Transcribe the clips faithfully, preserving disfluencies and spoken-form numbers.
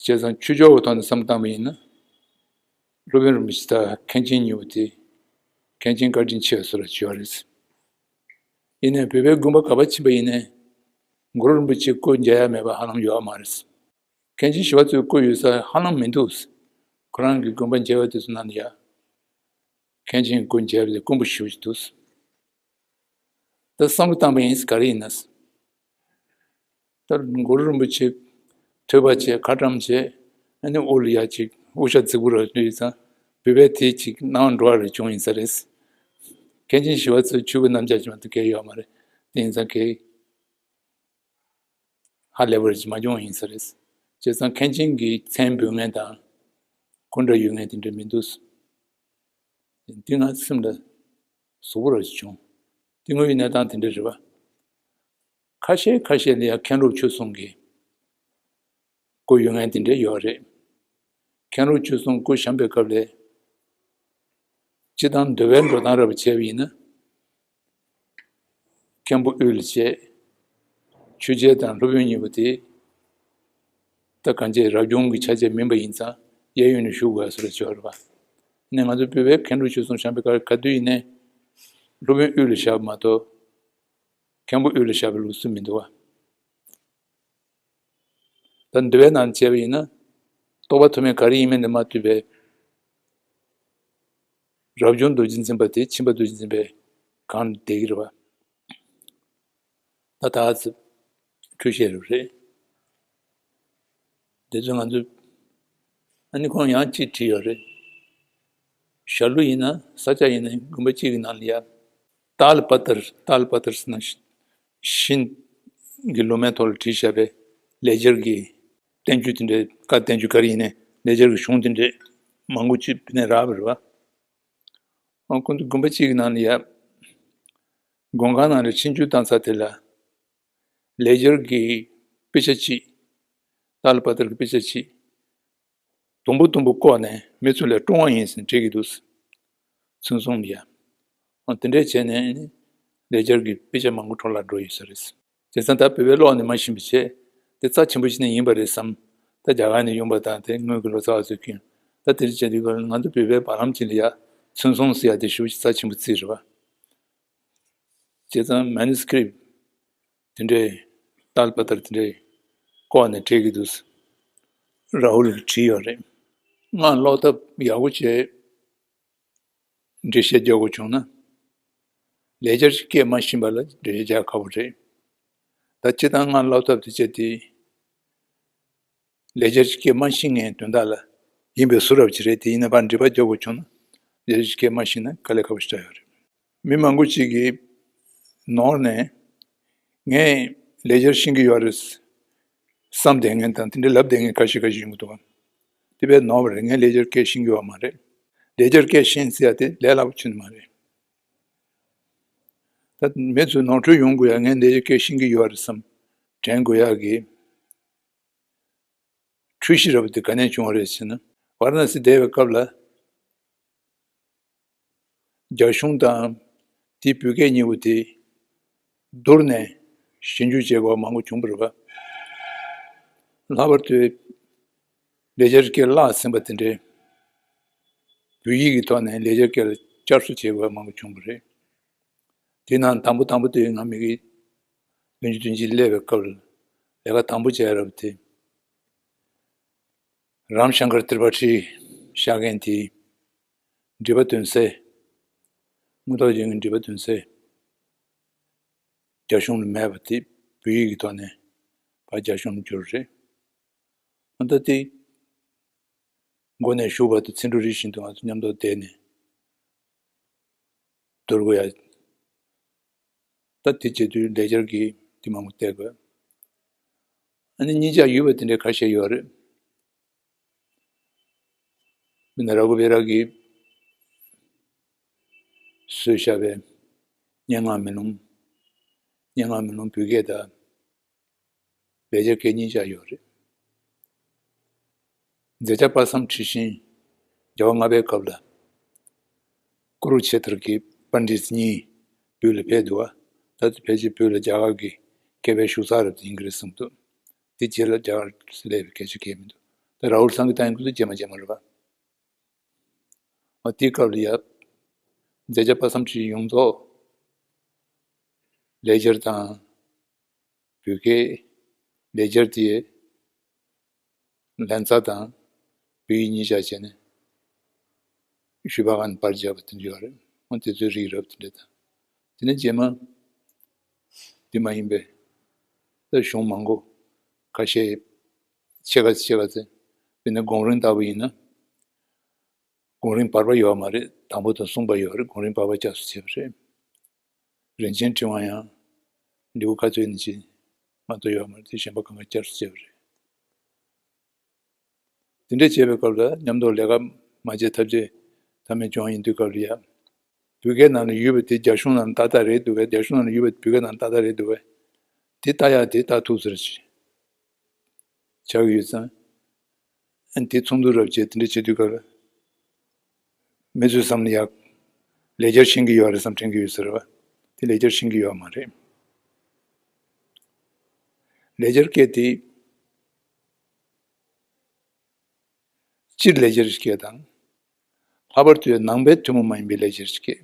བྱས་ཙང་ཆོས་ཕྱོགས་ཀྱི་ཐོག་ནས་བསམ་བློ་བཏང་པ་ཡིན་ན། སློབ་དཔོན་རིན་པོ་ཆེ་དང་མཁན་ཆེན་གཉིས་པོ་དེ་མཁན་ཆེན་བཀའ་དྲིན་ཆེ་བ་སུ་ལ་བྱེད་པ་རེད། ཡིན་ནའི་བོད་པའི་དགོན་པ་ག་པར་ཕྱིན་པ་ཡིན་ནའི་གུ་རུ་རིན་པོ་ཆེ་སྐུ་མཇལ་ཡ་མེད་པ་ཧ་ལམ་ཡོད་མ་རེད། མཁན་ཆེན་ཞི་བ་འཚོའི་སྐུ་ཡོད་ས་ཧ་ལམ་མི་འདུག་ཁོ་རང་གི་དགོན་པ་མཇལ་བ་དེ་ཚོ་ནང་ལ་ཡ། མཁན་ཆེན་སྐུ་མཇལ་བ་དེ་དཀོན་པོ་ཞེ་པོ་ཅིག་འདུག་ད་བསམ་བློ་བཏང་པ་ཡིན་ག་རེ་ཡིན་ན། ད་གུ་རུ་རིན་པོ་ཆེ་ཐོས་པ་བྱས་ཁ་བཀྲམ་བྱས། ཨ་ནི་དབུ་ལ་ཡ་ཅིག་དབུ་ཞྭ་རྫིག་པོ་ར་ལུས་ཙང་བོད་པའི་དེ་ཅིག་སྣང་བ་འགྲོ་བ་རེ་བྱུང་ཡིན་ས་རེད། མཁན་ཆེན་ཞི་བ་འཚོའི་ཆོས་སྐུ་རྣམ་གཞག་ཅིག་མ་གཏོགས་གལ་ཡོད་མ་རེད། དེ་ཡིན་ཙང་གལ་ཧ་ལས་པ་རེ་ཅིག་མ་བྱུང་ཡིན་ས་རེད། བྱས་ཙང་མཁན་ཆེན་གྱི་མཚན་འབོད་མཁན་དང་སྐུ་འདྲ་ཡོད་མཁན་དེ་འདྲ་མི་འདུག་འདི་ང་སེམས་ལ་ཟུག་པོ་ར་ཅིག་བྱུང་། དེ་དངོས་ཡོད་གནས་སྟངས་དེ་འདྲ་རེད་པ། ཁ་ཤས་ཁ་ཤས་ལ་ཡང་མཁན་སློབ་ཆོས་གསུམ་གྱི་སྐུ་ཡོད་མཁན་དེ་འདྲ་ཡོད་རེད། མཁན་སློབ་ཆོས་གསུམ་སྐུ་བཤམས་པའི་སྐབས་ལ། སྤྱིར་བཏང་འདུལ་བའི་འགྲོ་སྟངས་ར་བ་བྱས་པ་ཡིན་ན། མཁན་པོ་དབུས་ལ་བྱས། ཆོས་རྗེ་དང་སློབ་དཔོན་གཉིས་པོ་དེ། ད་གང་ཅི་རབ་བྱུང་གི་ཆ་བྱད་མིན་པ་ཡིན་ཙང་གཡས་གཡོན་ནས་བཞུགས་དགོས་ཟེར་བྱས་པ་རེད་པ། ནས་ང་ཚོ་བོད་པའི་མཁན་སློབ་ཆོས་གསུམ་བཤམས་པའི་སྐབས་ག་དུས་ཡིན་ནའི། སློབ་དཔོན་དབུས་ལ་བཞག་པ་མ་གཏོགས། མཁན་པོ་དབུས་ལ་བཞག་པའི་ལུགས་སྲོལ་མི་འདུག་པ། ད་འདུལ་བའི་ནང་བྱས་པ་ཡིན་ན། རྟོགས་པ་ཐོགས་མེད་ག་རེ་ཡིན་མིན་དེ་མ་ཐུབ་པས། རབ་བྱུང་རྡོ་རྗེ་འཛིན་པ་དེ་ཕྱིན་པ་རྡོ་རྗེ་འཛིན་པའི་སྒང་ལ་བསྡད་ཀྱི་རེད་པ། ད་ད་ཚོ་འཁྲུལ་བཤད་རེད་པ་རེད། དེ་ཚོ་ང་ཚོས་ཨ་ནི་ཁོང་ཡང་གཅིག་བྲིས་ཡོད་རེད། ཞྭ་ལུ་ཡིན་ན་ས་ཆ་ཡིན་ན་དགོན་པ་གཅིག་གི་ནང་ལ་ཡ། ཏཱ་ལ་པ་ཏར་ཏཱ་ལ་པ་ཏར་ཟེར་ན་ཤིན་གྱི་ལོ་མའི་ཐོག་ལ་བྲིས་བཞག་པའི་ལེགས་སྦྱར་གྱི་བསྟན་བཅོས་དེ་འདྲའི་བཀའ་བསྟན་བཅོས་ག་རེ་ཡིན་ནའི་ལེགས་སྦྱར་གྱི་གཞུང་དེ་འདྲའི་མང་པོ་ཅིག་བུད་ནས་རག་པ་རེད་པ། ཨ་ཁོང་ཚོ་དགོན་པ་གཅིག་གི་ནང་ལ་ཡ། མགོན་ཁང་ནང་ལ་ཆིབས་བསྒྱུར་བཏང་ས་དེ་ལ། ལེགས་སྦྱར་གྱི་དཔེ་ཆ་གཅིག་ཏཱ་ལ་པ་ཏར་གྱི་དཔེ་ཆ་གཅིག་དུམ་བུ་དུམ་བུ་བཀོག་ནས་མི་ཚོ་ལ་སྤྲོ་བ་ཡིན་ཟེར་བྲིས་ཀྱི་འདུག་ཚུན་སོང་ལ་ཡ། ཨ་དེ་འདྲས་བྱས་ནས་ལེགས་སྦྱར་གྱི་དཔེ་ཆ་མང་པོ་འཕྲོ་བརླག་འགྲོ་ཡོད་ས་རེད། བྱས་ཙང་ད་བོད་པའི་ཀློག་ནས་མ་ཤེས་པ་བྱས། དེ་རྩ་ཆེན་པོ་ཞིག་ནས་ཡིན་པ་རེད་བསམ། ད་རྒྱ་གར་ནས་ཡོང་པ་དང་དེ་སྔོན་གྱི་ལོ་ཙཱ་བ་ཚོས་ཀྱང་ད་དེ་འདྲ་བྱས་དུས་ང་ཚོ་བོད་པའི་བར་ལམ་གཅིག་ལ་ཡ་ཚུན་སོང་ཟེར་ཡ་དེ་ཞེ་པོ་ཅིག་རྩ་ཆེན་པོ་བརྩིས་རེད་པ། བྱས་ཙང་མེ་ནུ་སི་ཀི་རིབ་དེ་འདྲའི་ཏཱ་ལ་པ་ཏར་དེ་འདྲའི་བཀོག་ནས་བྲིས་ཀྱི་འདུག་རཱ་ཧུལ་གྱིས་བྲིས་ཡོད་རེད། སྔགས་ཀློག་ཐབས་ཡག་པོ་བྱས། འགྲེལ་བཤད་རྒྱག་དགོས་བྱུང་ན། ལེགས་སྦྱར་གྱི་སྐད་མ་ཤེས་པ་ལ་འགྲེལ་བཤད་རྒྱག་ཁག་པོ་རེད། ད་སྤྱིར་བཏང་སྔགས་ཀློག་ཐབས་དེ་བྱས་ཏེ། ལེགས་སྦྱར་གྱི་སྐད་མ་ཤེས་མཁན་དོན་དག་ལ་ཡིན་པའི་བཟོ་འདྲ་ཅིག་རེད། དེ་ཡིན་ན་ཕར་འགྲེལ་པ་རྒྱག་དགོས་བྱུང་ན་ལེགས་སྦྱར་གྱི་སྐད་མ་ཤེས་ན་དཀའ་ལས་ཁག་པོ་ཞེ་དྲག་ཡོད་རེད། མི་མང་པོ་ཅིག་གིས་ནོར་ནས། ངས་ལེགས་སྦྱར་ཤེས་ཀྱི་ཡོད་རེད་བསམ་བསྡད་མཁན་དང་དེ་འདྲ་ལབ་བསྡད་མཁན་ཁ་ཤས་ཁ་ཤས་ཡོང་གི་འདུག་ག་དེ་བས་ནོར་བ་རེད། ངས་ལེགས་སྦྱར་སྐད་ཤེས་ཀྱི་ཡོད་མ་རེད། ལེགས་སྦྱར་སྐད་ཤེས་ཟེར་ཡ་དེ་ལས་སླ་པོ་ཆེ་ནི་མ་རེད། ད་མི་ཚོས་ནོར་འཁྲུལ་ཡོང་དགོས་ཡ་ངས་ལེགས་སྦྱར་སྐད་ཤེས་ཀྱི་ཡོད་རེད་བསམ་དྲན་དགོས་ཡ་གི་འཁྲུལ་གཞི་ར་བ་དེ་ག་ནས་བྱུང་བ་རེད་ཟེར་ན། ཝཱ་ར་ཎ་སི་བསྡད་པའི་སྐབས་ལ། རྒྱ་གཞུང་དང་དེའི་བོད་སྐད་གཉིས་པོ་དེ་བསྡུར་ནས་ཞིབ་འཇུག་བྱེད་དགོས་པ་མང་པོ་བྱུང་བ་རེད་པ། ལྷག་པར་དུ་ལེགས་སྦྱར་སྐད་བརླགས་ཟིན་པ་དེ་འདྲའི་བོད་ཡིག་གི་ཐོག་ནས་ལེགས་སྦྱར་སྐད་ལ་བསྐྱར་གསོ་བྱེད་དགོས་པ་མང་པོ་བྱུང་བ་རེད། དེའི་ནང་དང་པོ་དང་པོ་དེ་ང་མི་གི་བདུན་ཅུ་དོན་གཅིག་སླེབས་པའི་སྐབས་ལ་ལས་ཀ་དང་པོ་བྱས་རབས་དེ། རམ་ཤང་ཀར་ཏྲི་པ་ཊི་ཤར་མཁན་དེའི་འགྲེལ་པ་དོན་གསལ། དངོས་ཐོག་ཅན་གྱི་འགྲེལ་པ་དོན་གསལ། རྒྱ་གཞུང་ལ་མེད་པ་དེ་བོད་ཡིག་གི་ཐོག་ནས་ཕར་རྒྱ་གཞུང་ལ་བསྒྱུར་རེད། ཨ་ད་དེ་མགོ་ནས་མཇུག་བར་དུ་ཚིག་འབྲུ་རེ་བཞིན་དུ་ང་ཚོ་མཉམ་དུ་བསྡད་ནས་བསྡུར་དགོས་ཡ། ད་དེ་བྱེད་དུས་ལེགས་སྦྱར་གྱི་དེ་མང་པོ་བལྟས་དགོས། ཨ་ནི་གཉིས་ཆར་ཡོད་པ་དེ་འདྲའི་ཁ་ཤས་ཡོད་རེད། མི་ན་ར་གུ་བེ་ར་གིས་བཟོས་བཞག་པའི་སྙན་ངག་མེ་ལོང་། སྙན་ངག་མེ་ལོང་བོད་སྐད་དང་། ལེགས་སྦྱར་སྐད་གཉིས་ཆར་ཡོད་རེད། མཛད་བརྒྱ་དཔག་བསམ་འཁྲི་ཤིང་རྒྱལ་བ་ལྔ་པའི་སྐབས་ལ་ཀུ་རུ་ཆེ་ཐར་གྱི་པཎྜི་ཏ་གཉིས་བོད་ལ་ཕེབས་འདུག་བ། ད་དེ་ཕལ་ཆེར་བོད་ལ་རྒྱ་གར་གྱི་མཁས་པའི་བཞུགས་ས་རབ་ཏུ་ཡིན་གྱི་རེད་བསམ་འདུག་དེ་རྗེས་ལ་རྒྱ་གར་སླེབས་པའི་སྐད་ཆ་གང་ཡང་མི་འདུག་ད་རཱ་ཧུལ་སང་གི་ཏང་ཡོན་ཁོ་ཚོ་རྗེས་མ་རྗེས་མ་རེད་པ། འོ་དེའི་སྐབས་ལ་ཡ། མཛད་བྱ་པ་སངས་ཕྱིན་ཡོངས་རྫོགས་ལེགས་སྦྱར་དང་། བོད་སྐད་ལེགས་སྦྱར་དེ་ལན་ཚྭ་དང་བོད་ཡིག་གཉིས་ཆ་བྱས་ནས་ཞུས་པ་གང་པར་བརྒྱབ་པ་དེ་འདྲ་ཡོད་རེད། འོ་དེ་ཚོའི་རིགས་རབ་དེ་འདྲ་དང་། དེ་ནས་རྗེས་མ་དེ་མ་ཡིན་པའི་ད་གཞུང་མང་པོ་ཁ་ཤས་ཕྱེད་ཀ་ཕྱེད་ཀ་ཚེ། དཔེར་ན་སྒོམ་རིམ་ལྟ་བུ་ཡིན་ན། སྒོམ་རིམ་བར་པ་ཡོད་མ་རེད། དང་པོ་དང་གསུམ་པ་ཡོད་རེད། སྒོམ་རིམ་བར་པ་བསྐྱར་གསོ་བྱས་པ་རེད། རིན་ཆེན་ཕྲེང་བ་ཡང་ལེའུ་ག་ཚོད་ཡིན་ཅི་མ་གཏོགས་ཡོད་མ་རེད། དེ་གཞན་པ་གང་ག་བསྐྱར་གསོ་བྱས་པ་རེད། དེ་འདྲ་བྱས་པའི་སྐབས་ལ་མཉམ་དུ་ལས་ཀ་མ་བྱས་ཐབས་ཅི་ཐབས་མེད་བྱུང་བ་ཡིན་དུས་སྐབས་ལ་ཡ། བོད་སྐད་ནང་ལ་ཡོད་པ་དེ་རྒྱ་གཞུང་ནང་ལ་ཏག་ཏག་རེད་འདུག་གས། རྒྱ་གཞུང་ནང་ལ་ཡོད་པ་བོད་སྐད་ནང་ཏག་ཏག་རེད་འདུག་གས། དེ་ལྟ་ཡག་དེ་ལྟ་ཐུབ་ཟེར་ཅི། ཆགས་ཀྱི་ཡོད་ཙང་། ཨ་ནི་དེ་ཚོགས་འདུ་རབ་བྱས་དེ་འདྲ་བྱེད་དུས་སྐབས་ལ། མི་ཚོའི་བསམ་བློ་ཡག་ལེགས་སྦྱར་ཤེས་ཀྱི་ཡོད་རེད་བསམ་དྲན་གྱི་ཡོད་ཟེར་བ། དེ་ལེགས་སྦྱར་ཤེས་ཀྱི་ཡོད་མ་རེད། ལེགས་སྦྱར་སྐད་དེ། སྤྱིར་ལེགས་སྦྱར་སྐད་དང་། ལྷག་པར་དུ་ནང་པའི་ཐུན་མོང་མ་ཡིན་པའི་ལེགས་སྦྱར་སྐད།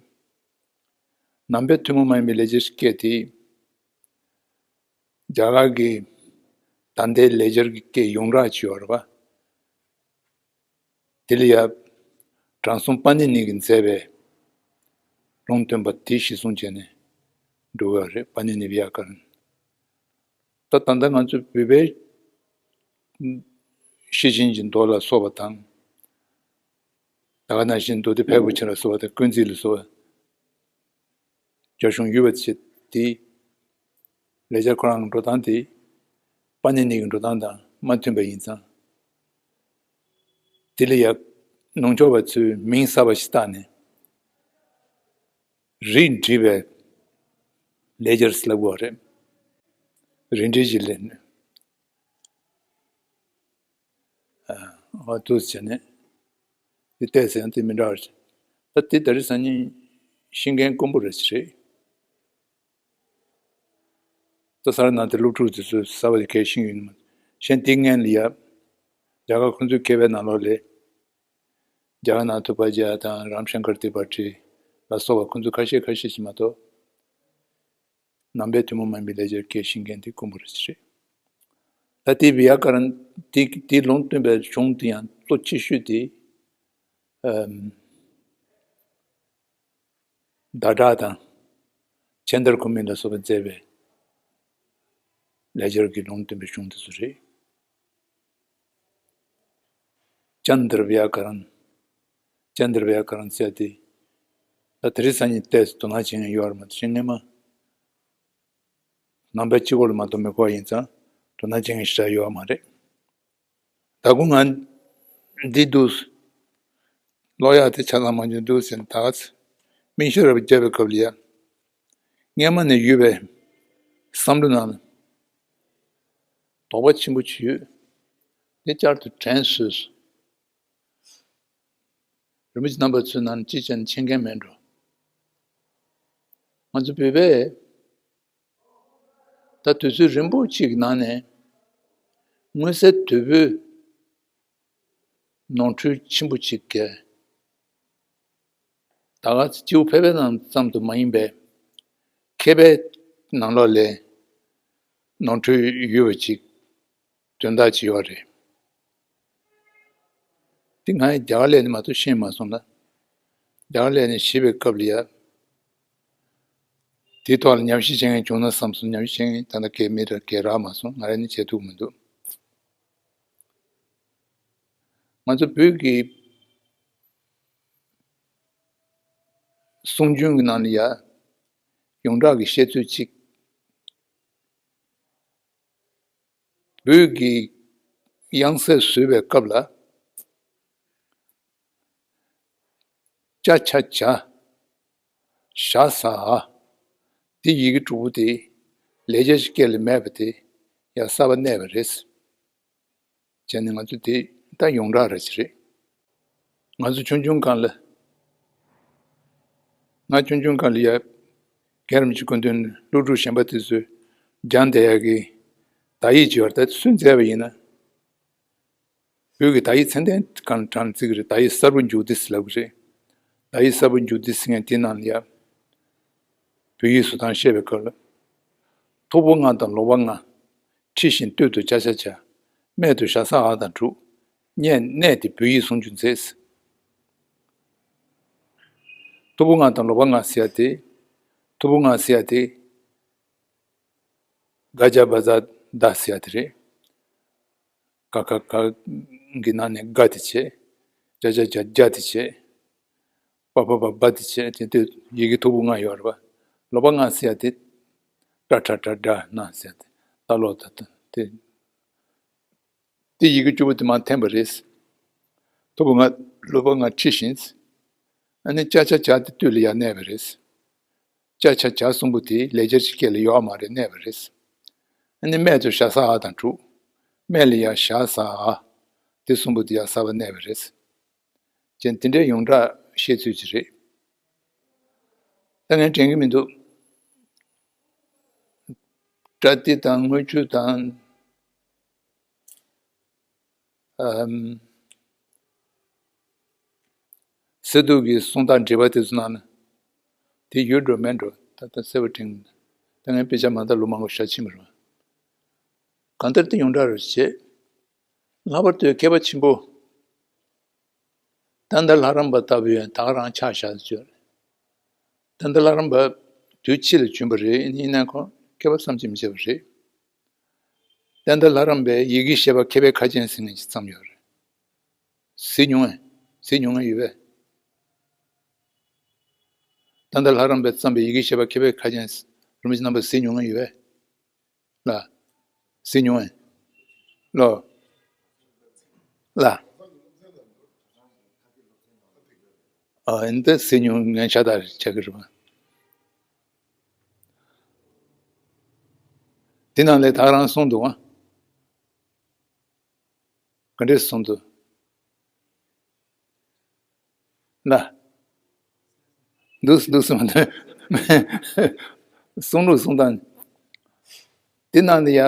ནང་པའི་ཐུན་མོང་མ་ཡིན་པའི་ལེགས་སྦྱར་སྐད་དེ། རྒྱ་གར་གྱི་ད་ལྟའི་ལེགས་སྦྱར་གྱི་སྐད་ཡོངས་གྲགས་ཅིག་ཡོད་རེད་པ། དེ་ལ་ཡ། དྲང་སྲོང་པཱ་ཎི་ནི་གིས་མཛད་པའི་ལུང་སྟོན་པ་དེ་གཞི་བཟུང་བྱས་ནས་འགྲོ་གི་ཡོད་རེད། པཱ་ཎི་ནི་བྷྱ་ཀ་ར་ཎ། ད་ད་ལྟ་ང་ཚོ་བོད་པའི་ཤེར་ཕྱིན་གྱི་མདོ་ལ་སོགས་པ་དང་། ད་ག་ནང་བཞིན་མདོ་སྡེ་ཕལ་པོ་ཆེ་ལ་སོགས་པ་དང་། ཀུན་གཟིགས་ལ་སོགས་པ་རྒྱ་གཞུང་ཡོད་པ་ཆེ་དེ། ལེགས་སྦྱར་ཁོ་རང་གི་འགྲོ་སྟངས་དེ་པཱ་ཎི་ནི་གི་འགྲོ་སྟངས་དང་མ་མཐུན་པ་ཡིན་ཙང་། དེ་ལ་ཡ་ནུབ་ཕྱོགས་པ་ཚོས་མིང་གསར་པ་ཞིག་བཏགས་ནས། རིགས་འགྲེ་བའི་ལེགས་སྦྱར་ཟེར་ལབ་དགོས་རེད། རིགས་འགྲེ་ཞིག་ལེན། ཨ་འོ་འདུག་བྱས་ནས་དེ་བལྟས་ཟིན་དེ་མི་འདྲ་བ་ཞིག་ད་དེ་ད་རེས་སང་ཉིན་ཤེས་མཁན་དཀོན་པོ་རེད་ཅི་རེད། ད་ས་ར་ནང་དེ་སློབ་ཕྲུག་དེ་ཚོས་གསར་པ་དེ་གས་ཤེས་ཡོད་ནི་མ། གཞན་དེ་སྔན་ལ་ཡ། རྒྱ་གར་ཁོང་ཚོའི་མཁས་པའི་ནང་ལོགས་ལས། ཇ་ག་ནཱ་ཐུ་པ་ཇ་དང་རམ་ཤང་ཀར་ཏི་པ་ཏི་ལ་སོགས་པ་ཁོང་ཚོ་ཁ་ཤས་ཁ་ཤས་ཤིག་མ་གཏོགས། ནང་པའི་ཐུན་མོང་མ་ཡིན་པའི་ལེགས་སྦྱར་སྐད་ཤེས་མཁན་དེ་དཀོན་པོ་རེད་ཅི་རེད། ད་དེ་བི་ཡ་ཀ་ར་ཎ་དེ་དེའི་ལུང་སྟོན་པའི་གཞུང་དེ་ཡང་གཙོ་ཆེ་ཤོས་དེ། ཨམ། བཛྲ་དང་། ཅན་དར་ཁུ་མི་ལ་སོགས་པས་མཛད་པའི་ལེགས་སྦྱར་གྱི་ལུང་སྟོན་པའི་གཞུང་དེ་ཚོ་རེད། ཅན་དར་བི་ཡ་ཀ་ར་ཎ། ཅན་དར་བི་ཡ་ཀ་ར་ཎ་ཟེར་དེ། ད་དེ་རིང་སང་ཉིན་ཏོག་ཙམ་དོ་སྣང་བྱེད་མཁན་ཡོད་རེད་མ་གཏོགས་གཞན་སྔས་མ། ནང་པའི་སྤྱི་སྒོ་ལ་མ་གཏོགས་མི་གོ་བ་ཡིན་ཙང་དོ་སྣང་བྱེད་མཁན་ཞེ་དྲག་ཡོད་མ་རེད། ད་དགོང་ང་འདི་འདུག་ཀློག་ཡག་དེ་ཆ་ཚང་མ་འཇོན་འདུག་ཟེར་ནས་ད་ག་ཚོད་མིག་ཤེལ་རབ་བརྒྱབ་པའི་སྐབས་ལ་ཡ། སྔས་མ་ནས་ཡོད་པའི་བསམ་བློ་ནང་ལ་དོགས་པ་ཆེན་པོ་ཅིག་ཡོད། དེ་བསྐྱར་དུ་དྲན་སོས་སོ། རིན་པོ་ཆེ་རྣམ་པ་ཚོའི་ནང་ནས་ཅིག་ཅར་མཁྱེན་མཁན་མེད་འགྲོ། ང་ཚོ་བོད་པས་ད་དུས་ཚོད་རིང་པོ་ཅིག་གི་ནང་ནས་མངོན་གསལ་དོད་པོས་ནོར་འཁྲུལ་ཆེན་པོ་ཅིག་གིས་ད་ག་སྤྱི་བོ་ཕལ་པའི་ནང་ཙམ་དུ་མ་ཡིན་པའི་མཁས་པའི་ནང་ལོགས་ལས་ནོར་འཁྲུལ་ཡོད་པ་ཅིག་དོན་དག་ཅིག་ཡོད་རེད། དེ་ང་ཡང་རྒྱ་གར་ལ་ནི་མ་གཏོགས་ཤེས་མ་སོང་ལ། རྒྱ་གར་ལ་ནི་ཤེས་པའི་སྐབས་ལ་ཡ། དེའི་ཐོག་ལ་ཉམས་ཞིབ་བྱེད་མཁན་བྱུང་ན་བསམ་སོང་། ཉམས་ཞིབ་བྱེད་མཁན་ད་ལྟ་གས་མི་ར་གས་རག་མ་སོང་། ང་ར་ནི་བྱེད་ཐུབ་མི་འདུག་ང་ཚོ་བོད་ཀྱི་གསུང་རྒྱུན་གྱི་ནང་ལ་ཡ། ཡོངས་གྲགས་ཀྱི་བཤད་ཚུལ་གཅིག་བོད་ཀྱི་དབྱངས་གསལ་བཟོས་པའི་སྐབས་ལ། ཅ་ཆ་ཇ། ཞ་ཟ་འ། འདི་ཡི་གེ་དྲུག་པོ་དེ་ལེགས་སྦྱར་གྱི་སྐད་ལ་མེད་པ་དེ་ཡང་གསར་པ་གནས་པ་རེད། བྱས་ནས་ང་ཚོ་དེ་ད་ཡོངས་གྲགས་ར་ཅིག་རེད། ང་ཚོ་ཆུང་ཆུང་སྒང་ལ། ང་ཆུང་ཆུང་སྒང་ལ་ཡ། རྒན་རིན་པོ་ཆེ་སྐུ་མདུན་སློབ་ཕྲུག་གཞན་པ་དེ་ཚོས་སྦྱང་བསྡད་ཡག་གི་བརྡ་ཡིག་ཅིག་ཡོད་རེད། ད་སུས་མཛད་པ་ཡིན་ན། བོད་ཀྱི་དག་ཡིག་ཚད་ལྡན་གང་དྲང་བརྩི་གི་རེད། དག་ཡིག་གསར་བུ་འཇུག་སྟེ་ལབ་གི་རེད། དག་ཡིག་གསར་བུ་འཇུག་སྟེ་ཟེར་མཁན་དེ་ནང་ལ་ཡ། བོད་ཡིག་ཟུར་ཐག་བཤད་པའི་སྐབས་ལ། ཐོར་བུ་ལྔ་དང་ལོག་པ་ལྔ། ཁྲི་བཞིན་སྟོད་དུ་ཅ་ཆ་ཇ། སྨད་དུ་ཞ་ས་འ་དང་དྲུག། སྔས་གནས་ཏེ་བོད་ཡིག་ཟུང་འཇུག་མཛད། ཐོར་བུ་ལྔ་དང་ལོག་པ་ལྔ་ཟེར་ཡ་དེ། ཐོར་བུ་ལྔ་ཟེར་ཡ་དེ། ག་ཇ་བ་ཛ་ད་ཟེར་ཡ་དེ་རེད། ག་ཁ་ག་གི་ནང་ནས་ག་དེ་བྱས། ཇ་ཇ་ཇ་ཇ་དེ་བྱས། པ་ཕ་བ་བ་དེ་བྱས། དེ་དུས་ཡི་གེ་ཐོར་བུ་ལྔ་ཡོད་རེད་པ། ལོག་པ་ལྔ་ཟེར་ཡ་དེ། ཏྲ་ཁྲ་ཏྲ་ཏྲ་ན་ཟེར་ཡ་དེ། ད་ལོག་ད་ད་དེ། དེ་ཡི་གེ་བཅུ་པོ་དེ་མར་འཐེན་པ་རེད། ཐོར་བུ་ལྔ་ལོག་པ་ལྔ་ཁྲི་བཞིན། ཨ་ནི་ཅ་ཆ་ཇ་དེ་སྟོད་ལ་ཡར་གནས་པ་རེད། ཅ་ཆ་ཇ་གསུམ་པོ་དེ་ལེགས་སྦྱར་གྱི་སྐད་ལ་ཡོད་མ་རེད། གནས་པ་རེད། ཨ་ནི་སྨད་དུ་ཞ་ས་འ་དང་དྲུག། སྨད་ལ་ཡར་ཞ་ས་འ། དེ་གསུམ་པོ་དེ་ཡར་གསར་པ་གནས་པ་རེད། ཅན་དེ་འདྲའི་ཡོངས་གྲགས་བཤད་ཚུལ་ཅིག་རེད། ད་ངས་དྲན་གྱི་མི་འདུག། པྲ་ཏི་དང་དངུལ་ཆུ་དང་། ཨམ། སི་ཏུ་གི་གསུང་སྟངས་འགྲེལ་པ་དེ་ཚོ་ནང་ན། དེ་ཡོད་འགྲོ་མེད་འགྲོ་ད་ལྟ་གསལ་པོ་དྲན་གྱི་མི་འདུག། ད་ངས་དཔེ་ཆ་མ་དག་ལོ་མང་པོ་ཞིག་ཕྱིན་པ་རེད། གང་ལྟར་དེ་ཡོངས་གྲགས་རེད་བྱས། ལྷག་པར་དུ་མཁས་པ་ཆེན་པོ། ཏན་ཏན་ལྷ་རམས་པ་ལྟ་བུའི་ད་ག་རང་ཆགས་བཞག་ཟེར། ཏན་ཏན་ལྷ་རམས་པ་དུས་ཕྱིས་ལ་བྱོན་པ་རེད། ཡིན་ན་ཁོང་མཁས་པ་བསམ་གྱིས་མི་ཁྱབ་པ་རེད། ཏན་ཏན་ལྷ་རམས་པས་ཡི་གེ་ཤེས་པ་མཁས་པའི་ཁ་ཆེམས་ཟེར་མཁན་ཞིག་བརྩམས་ཡོད་རེད། གཟིགས་མྱོང་ངས། གཟིགས་མྱོང་ངས་ཡོད་པས། ཏན་ཏན་ལྷ་རམས་པས་བརྩམས་པའི་ཡི་གེ་ཤེས་པ་མཁས་པའི་ཁ་ཆེམས་རིན་པོ་ཆེ་རྣམ་པ་གཟིགས་མྱོང་ངས་ཡོད་པས། ལ། གཟིགས་མྱོང་ངས། ལོ། ལ། ཨ་འདི་གཟིགས་མྱོང་ངས་ཤ་སྟག་ཆགས་ཀྱི་རེད་པ། འདི་ནང་ལས་ད་ག་རང་གསུངས་འདུག་ཨ། ག་འདྲས་གསུངས་འདུག། ལ། འདུག་འདུག་གསུངས་འདུག། གསུང་ལུགས་གསུང་སྟངས། འདི་ནང་ལ་ཡ།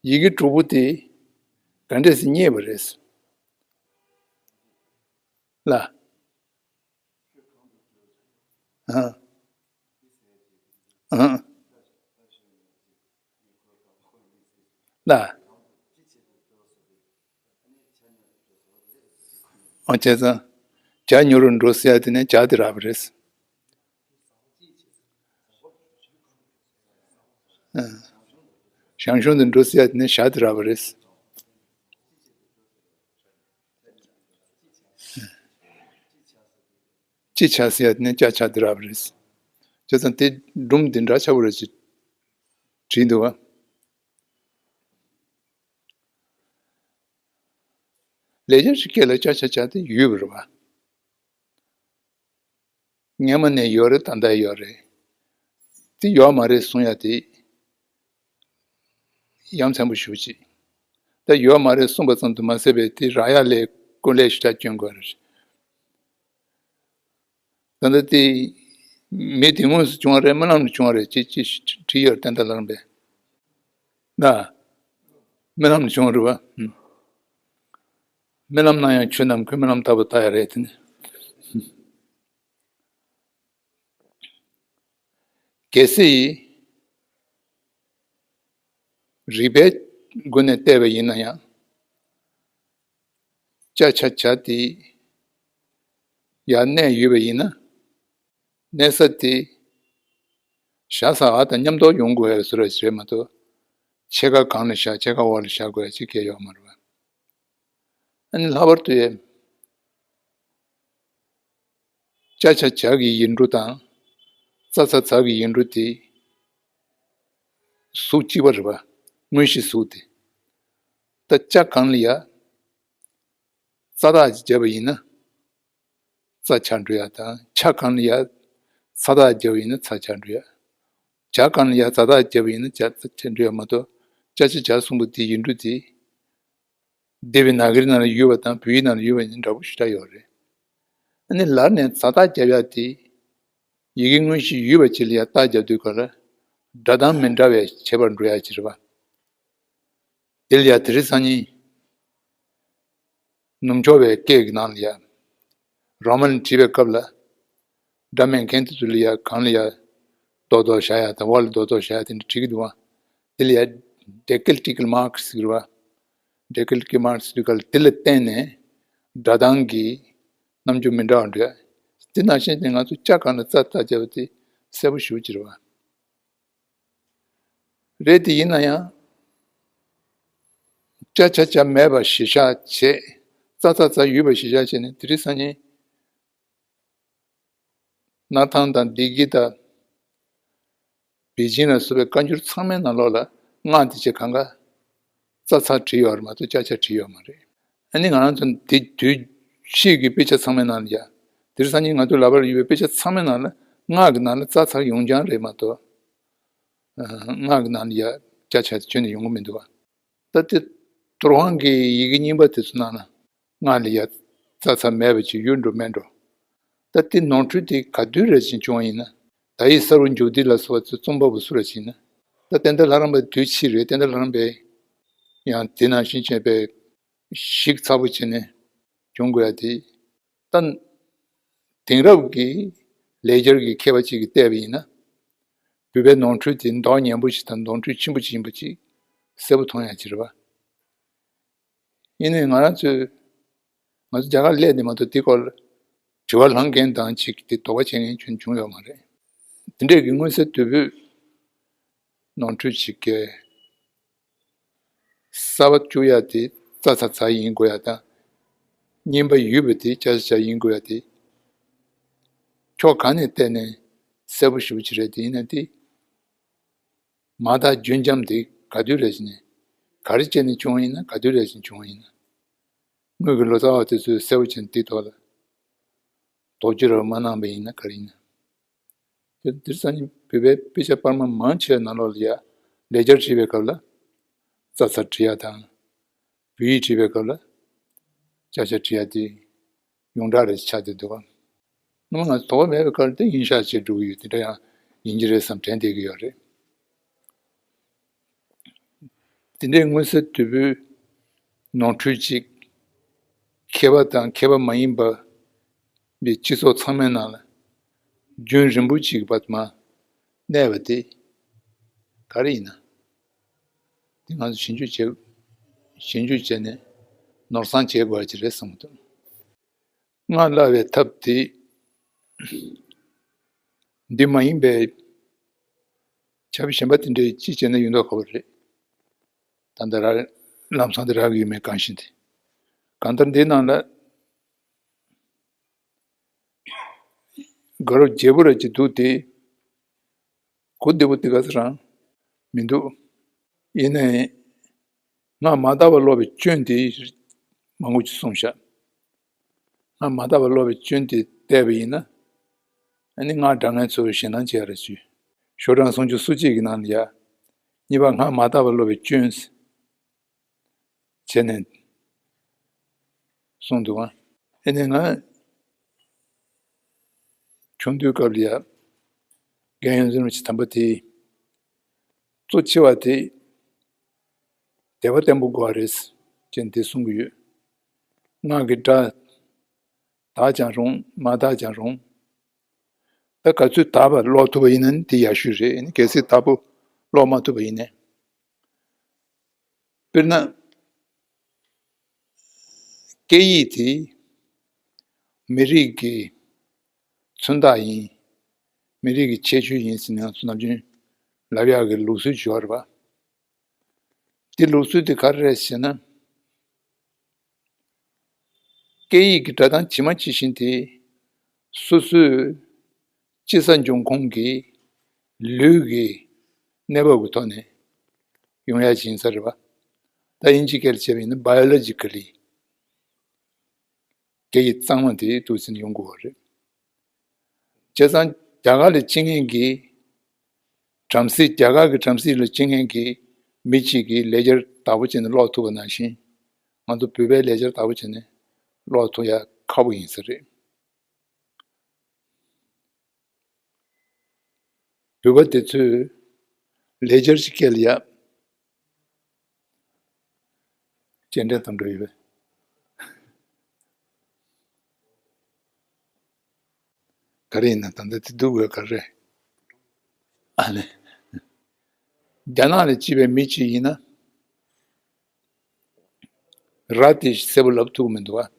ཡི་གེ་དྲུག་པོ་དེ། ག་འདྲས་སེ་རྙེད་པ་རེད། ལ། ཨ། ཨ། ལ། ཨ་བྱས་ཙང་། ཇ་ཉོ་རུ་འགྲོ་ཟེར་ཡ་དེ་ནས་ཇ་དེ་རག་པ་རེད། ཨ། ཞང་ཞུང་དུ་འགྲོ་ཟེར་ཡ་དེ་ནས་ཞ་དེ་རག་པ་རེད། ཅི་ཆ་ཟེར་ཡ་དེ་ནས་ཅ་ཆ་དེ་རག་པ་རེད། བྱས་ཙང་དེ་སྒྲུང་འདི་འདྲ་ཆགས་པ་རེད་ཅེས་བྲིས་འདུག་བ། ལེགས་སྦྱར་གྱི་སྐད་ལ་ཅ་ཆ་ཇ་དེ་ཡོད་པ་རེད་བ། སྔན་མ་ནས་ཡོད་རེད། ད་ལྟ་ཡོད་རེད། དེ་ཡོད་མ་རེད་གསུང་ཡ་དེ་ཡ་མཚན་པོ་ཞེ་པོ་ཅིག། ད་ཡོད་མ་རེད་གསུངས་པ་ཙམ་དུ་མ་ཟད་པའི་དེ་རག་ཡ་ལ་སྐུ་ལས་ཞེ་དྲག་སྐྱོན་དགོས་རེད། ད་ལྟ་དེ་མི་དེ་དངོས་སུ་བྱུང་བ་རེད། རྨི་ལམ་ལ་བྱུང་བ་རེད་ཅེས་ཅེས་བྲིས་ཡོད་རེད། ཏན་ཏན་ལྷ་རམས་པས། ན། རྨི་ལམ་ལ་བྱུང་བ་རེད་བ། རྨི་ལམ་ན་ཡང་ཆོས་རྣམས་ཀུན་རྨི་ལམ་ལྟ་བུ་ལྟ་ཡ་རེད་དེ་ནི། གལ་སྲིད་རིགས་པའི་སྒོ་ནས་བལྟས་པ་ཡིན་ན་ཡང་། ཅ་ཆ་ཇ་དེ་ཡར་གནས་ཡོད་པ་ཡིན་ན། གནས་ས་དེ་ཞ་ས་འ་དང་མཉམ་དུ་ཡོང་དགོས་ཡ་བཟོ་འདྲ་ཞིག་རེད་མ་གཏོགས། ཕྱེད་ཀ་གང་ལ་བཞག་ཕྱེད་ཀ་འོག་ལ་བཞག་དགོས་ཡ་ཅིག་གང་ཡང་ཡོད་མ་རེད་བ། ཨ་ནི་ལྷག་པར་དུ་ཡ། ཅ་ཆ་ཇ་གི་ཡིག་འབྲུ་དང་། ཙ་ཚ་ཛ་གི་ཡིག་འབྲུ་དེ་གཟུགས་གཅིག་པ་རེད་བ། དངོས་གཞི་གཟུགས་དེ། ད་ཅ་གང་ལ་ཡ། ཙ་རྟགས་ཀྱིས་བརྒྱབ་པ་ཡིན་ན། ཙ་ཆགས་འགྲོ་ཡ་དང་། ཆ་གང་ལ་ཡ། ཚ་རྟགས་བརྒྱབ་པ་ཡིན་ན་ཚ་ཆགས་འགྲོ་ཡ། ཇ་གང་ལ་ཡ་ཛ་རྟགས་བརྒྱབ་པ་ཡིན་ན་ཇ་ཛ་ཆགས་འགྲོ་ཡ་མ་གཏོགས། ཅ་ཆ་ཇ་གསུམ་པོ་དེ་ཡིག་འབྲུ་དེ། སྡེ་པའི་ན་ག་ར་ནང་ལ་ཡོད་པ་དང་བོད་ཡིག་ནང་ལ་ཡོད་པ་ཡིན་འདྲ་པོ་ཞེ་དྲག་ཡོད་རེད། ཨ་ནི་ལར་ནས་ཛ་རྟགས་བརྒྱབ་ཡ་དེ། ཡི་གེ་དངོས་གཞི་ཡོད་པ་ཅིག་ལ་ཡ་རྟགས་བརྒྱབ་དུས་སྐབས་ལ། སྒྲ་གདངས་མི་འདྲ་བའི་ཁྱད་པར་འགྲོ་ཡ་ཅིག་རེད་བ། དེ་ལ་ཡ་དེ་རིང་སང་ཉིན། ནུབ་ཕྱོགས་པའི་སྐད་ཀྱི་ནང་ལ་ཡ། རོ་མ་ནས་བྲིས་པའི་སྐབས་ལ། སྒྲ་སྨྲས་མཁན་དེ་ཚོ་ལ་ཡ་གང་ལ་ཡ། རྡོག་རྡོག་བཞག་ཡ་དང་འོག་ལ་རྡོག་རྡོག་བཞག་ཡ་དེ་འདྲ་བྲིས་ཀྱི་འདུག་བ། དེ་ལ་ཡ་diacritical marks ཟེར་བ། diacritical marks ཟེར་ག་ལ་དེ་ལ་བརྟེན་ནས་སྒྲ་གདངས་ཀྱི་རྣམ་འགྱུར་མི་འདྲ་བ་འདྲ། དེ་ནང་བཞིན་དེ་ང་ཚོ་ཅ་ག་ན་ཙ་ཙ་བརྒྱབ་པ་དེ་གསལ་པོ་ཞེ་པོ་ཅིག་རེད་བ། རེད་དེ་ཡིན་ན་ཡང་། ཅ་ཆ་ཆ་མེད་པ་གཞིར་བཞག་བྱས། ཙ་ཚ་ཚ་ཡོད་པ་གཞིར་བཞག་བྱས་ནས་དེ་རིང་སང་ཉིན། སྣར་ཐང་དང་བདེ་སྐྱིད་དང་། པེ་ཅིང་ལ་སོགས་པའི་བཀའ་འགྱུར་ཚང་མའི་ནང་ལོགས་ལ་སྔགས་འདི་བྱས་གང་ག་ཙ་ཚ་བྲིས་ཡོད་རེད་མ་གཏོགས་ཅ་ཆ་བྲིས་ཡོད་མ་རེད། ཨ་ནི་ང་རང་ཚོ་འདི་དུས་ཕྱིས་ཀྱི་དཔེ་ཆ་ཚང་མའི་ནང་ལ་ཡ། དེ་རིང་སང་ཉིན་ང་ཚོ་ལག་པར་ཡོད་པའི་དཔེ་ཆ་ཚང་མའི་ནང་ལ་སྔགས་ཀྱི་ནང་ལ་ཙ་ཚ་ཡོང་རྐྱང་རེད་མ་གཏོགས། སྔགས་ཀྱི་ནང་ལ་ཡ་ཅ་ཆ་དེ་ཁྱོན་ནས་ཡོང་གི་མི་འདུག་བ། ད་ལྟའི་ཏོ་རོ་ཧན་གྱི་ཡི་གེ་རྙིང་པ་དེ་ཚོ་ནང་ལ་སྔགས་ལ་ཡ་ཙ་ཚ་མེད་པ་ཅིག་ཡོད་འགྲོ་མེད་འགྲོ། ད་ལྟའི་ནོར་འཁྲུལ་དེ་ག་དུས་རེ་བཞིན་བྱུང་བ་ཡིན་ན། ད་ཡི་ས་རུ་འཇུག་འདི་ལ་སོགས་པ་ཚོ་རྩོམ་པ་པོ་སུ་རེ་བཞིན་ན། ད་བསྟན་དར་ལྷ་རམས་པ་དུས་ཕྱིས་རེད། བསྟན་དར་ལྷ་རམས་པས་ཡང་དེ་ནང་བཞིན་བྱས་པའི་ཞིབ་ཚགས་པོ་བྱས་ནས་བྱུང་དགོས་ཡ་དེ། ད། དེང་རབས་ཀྱི་ལེགས་སྦྱར་གྱི་མཁས་པ་ཅིག་གིས་བལྟས་པ་ཡིན་ན། བོད་པའི་ནོར་འཁྲུལ་དེ་མདོག་ངན་པོ་ཞིག་དང་ནོར་འཁྲུལ་ཆེན་པོ་ཅིག་ཡིན་པ་ཅིག་གསལ་པོ་མཐོང་ཡ་ཅིག་རེད་བ། ཡིན་ནའི་ང་རང་ཚོས་ང་ཚོ་རྒྱ་གར་སླེབས་ནས་མ་གཏོགས་དེ་སྐོར་ལ་དྲི་བ་ལངས་མཁན་དང་ཅིག་དེ་དོགས་པ་བྱེད་མཁན་ཁྱོན་བྱུང་ཡོད་མ་རེད། དེ་འདྲས་ཀྱི་མངོན་གསལ་དོད་པོས་ནོར་འཁྲུལ་ཅིག་གས། གསར་པ་བཅུག་ཡ་དེ་ཙ་ཚ་ཚ་ཡིན་དགོས་ཡ་དང་། རྙིང་པ་ཡོད་པ་དེ་ཅ་ཆ་ཆ་ཡིན་དགོས་ཡ་དེ། ཕྱོགས་གང་ནས་བལྟས་ནས་གསལ་པོ་ཞེ་པོ་ཅིག་རེད། དེ་ཡིན་ན་དེ། མ་དག་རྒྱུན་འབྱམས་དེ་ག་དུས་རེ་བཞིན་ག་རེ་བྱས་ནས་བྱུང་བ་ཡིན་ན། ག་དུས་རེ་བཞིན་བྱུང་བ་ཡིན་ན། དངོས་ཀྱི་ལོ་ཙཱ་བ་དེ་ཚོས་གསལ་པོ་བྱས་ནས་དེའི་ཐོག་ལ་དོགས་གཅོད་རབ་མ་གནང་བ་ཡིན་ན་ག་རེ་ཡིན་ན། དེ་དེར་སང་ཉིན་བོད་པའི་དཔེ་ཆ་པར་མ་མང་ཆེ་བའི་ནང་ལོགས་ལ་ཡ་ལེགས་སྦྱར་བྲིས་པའི་སྐབས་ལ་ཙ་ཚ་བྲིས་ཡ་དང་། བོད་ཡིག་བྲིས་པའི་སྐབས་ལ་ཅ་ཆ་བྲིས་ཡ་དེ་ཡོངས་གྲགས་རེ་ཆགས་བསྡད་འདུག་ག་སྔོན་མ་ང་ཚོ་དོགས་པ་མེད་པའི་སྐབས་དེ་ཡིན་ཤག་ཅེས་འགྲོ་གི་ཡོད། དེ་འདྲ་ཡང་ཡིན་གྱི་རེད་བསམ་དྲན་བསྡད་ཀྱི་ཡོད་རེད། དེ་འདྲའི་མངོན་གསལ་དོད་པོའི་ནོར་འཁྲུལ་ཅིག་མཁས་པ་དང་མཁས་པ་མ་ཡིན་པ་པའི་སྤྱི་ཚོགས་ཚང་མའི་ནང་ལ་རྒྱུན་རིང་པོ་ཅིག་བར་མ་གནས་པ་དེ་ག་རེ་ཡིན་ན། དེ་ང་ཚོ་ཞིབ་འཇུག་བྱེད། ཞིབ་འཇུག་བྱས་ནས་ནོར་བསང་བྱེད་དགོས་པ་ཅིག་རེད་བསམ་གྱི་འདུག་སྔགས་བླ་བའི་ཐབས་དེ་འདི་མ་ཡིན་པའི་ཆབ་གཞན་པ་དེ་འདྲའི་ཅི་བྱས་ན་ཡོད་མདོག་ཁ་པོ་རེད། ད་ལྟ་ར་ལམ་སང་དེ་རག་གི་ཡོད་མེད་གང་ཤེས་ཏེ། གང་ལྟར་འདིའི་ནང་ལ་དགའ་རབ་རྒྱས་པོ་ར་ཅིག་འདུག་སྟེ། གོ་བདེ་པོ་དེ་ག་ཚོད་རང་མི་འདུག་ཡིན་ནའི། སྔགས་མ་དག་པ་ཀློག་པའི་སྐྱོན་དེ་མང་པོ་ཅིག་གསུངས་ཤག་སྔགས་མ་དག་པ་ཀློག་པའི་སྐྱོན་དེ་བལྟས་པ་ཡིན་ན། ཨ་ནི་སྔགས་དྲང་ངེས་ཚོ་ཞེ་སྡང་བྱེད་ཡ་རེ་ཞུས། ཤོག་གྲངས་སུམ་ཅུ་སོ་གཅིག་གི་ནང་ལ་ཡ། གཉིས་པ་སྔགས་མ་དག་པ་ཀློག་པའི་སྐྱོན། བྱས་ནས་གསུངས་འདུག་ཨ། ཨེ་ནས་ང་ཆུང་དུས་སྐབས་ལ་ཡ་རྒན་ཡོལ་ཙམ་ཞིག་དམ་པ་དེས་གཙོ་ཆེ་བ་དེ་དད་པ་བརྟན་པོ་དགོས་པ་རེད་ཅེས་འདི་གསུང་གི་ཡོད། སྔགས་ཀྱི་སྒྲ་དག་ཀྱང་རུང་མ་དག་ཀྱང་རུང་། ད་ག་ཚོད་དག་པ་ཀློག་ཐུབ་པ་ཡིན་ན་ནི་དེ་ཡག་ཤོས་རེད། གལ་སྲིད་དག་པོ་ཀློག་མ་ཐུབ་པ་ཡིན་ན། དཔེར་ན། སྐད་ཡིག་དེ་མི་རིགས་ཀྱི་མཚོན་རྟགས་ཡིན། མི་རིགས་ཀྱི་ཁྱད་ཆོས་ཡིན་ཟེར་ནས་ང་ཚོ་ནམ་རྒྱུན་ལབ་ཡག་གི་ལུགས་སྲོལ་ཅིག་ཡོད་རེད་པ། དེ་ལུགས་སྲོལ་དེ་ག་རེ་རེད་ཟེར་ན། སྐད་ཡིག་གི་སྒྲ་གདངས་ཇི་མ་ཇི་བཞིན་དེ་སོ་སོའི་སྐྱེ་ས་འབྱུང་ཁུངས་ཀྱི་ལུས་ཀྱི་གནས་བབ་ཀྱི་ཐོག་ནས་ཡོང་ཡ་ཅིག་ཡིན་ས་རེད་པ། ད་དབྱིན་ཇིའི་སྐད་ལ་བྱས་པ་ཡིན་ན་biologically སྐད་ཡིག་གཙང་མ་དེ་འདུག་ཟིན་ཡོང་དགོས་པ་རེད། བྱས་ཙང་རྒྱ་གར་ལ་སྐྱེ་མཁན་གྱི་བྲམ་ཟེ། རྒྱ་གར་གྱི་བྲམ་ཟེ་ལ་སྐྱེ་མཁན་གྱི་མི་གཅིག་གིས་ལེགས་སྦྱར་དག་པོ་བྱས་ནས་ཀློག་ཐུབ་པ་ནང་བཞིན། ང་ཚོ་བོད་པས་ལེགས་སྦྱར་དག་པོ་བྱས་ནས་ཀློག་ཐུབ་ཡ་ཁག་པོ་ཡིན་ས་རེད། བོད་པ་དེ་ཚོས་ལེགས་སྦྱར་གྱི་སྐད་ལ་ཡ། སྤྱན་འདྲེན་དང་འགྲོ་ཡི་བས། ག་རེ་ཡིན་ན་ད་ལྟ་དེ་སྡུག་དགོས་ག་རེ། ཨ་ནི། རྒྱ་ནག་ལ་སྐྱེས་པའི་མི་གཅིག་ཡིན་ན། ར་དེ་གསལ་པོ་ལབ་ཐུབ་ཀྱི་མི་འདུག་ཨ།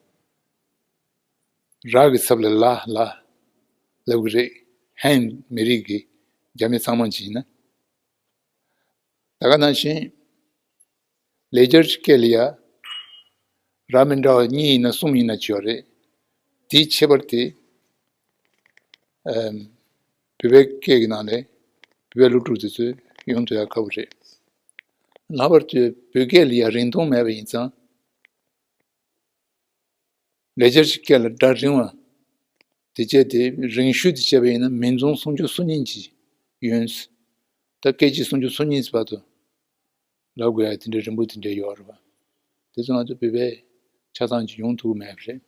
ར་གི་ཚབ་ལ་ལ་ལ་ལབ་ཀྱི་རེད། ཧན་མི་རིགས་ཀྱི་རྒྱ་མི་ཚང་མ་གཅིག་ཡིན་ན། ད་ག་ནང་བཞིན། ལེགས་སྦྱར་གྱི་སྐད་ལ་ཡ། ར་མི་འདྲ་བ་གཉིས་ཡིན་ན་གསུམ་ཡིན་ན་བྱེད་པ་རེད། དེའི་ཁྱད་པར་དེ། ཨམ། བོད་པའི་སྐད་ཀྱི་ནང་ནས་བོད་པའི་སློབ་ཕྲུག་དེ་ཚོས་ཡོང་ཐུབ་ཡ་ཁག་པོ་རེད། ལྷག་པར་དུ་བོད་སྐད་ལ་ཡ་རིང་ཐུང་མེད་པ་ཡིན་ཙང་། ལེགས་སྦྱར་གྱི་སྐད་ལ་སྒྲ་རིང་བ། དེ་བྱས་ཏེ་རིང་ཤོས་དེ་བྱས་པ་ཡིན་ན་མིང་རྫོང་སུམ་ཅུ་སོ་གཉིས་ཀྱི་ཡོན། ད་སྐད་ཅིག་སུམ་ཅུ་སོ་གཉིས་བར་དུ་ལབ་དགོས་ཡ་དེ་འདྲའི་རིང་པོ་དེ་འདྲའི་ཡོད་རེད་པ། དེ་ཚོ་ང་ཚོ་བོད་པའི་ཆ་ཚང་གཅིག་ཡོང་ཐུབ་མེད་པ་རེད།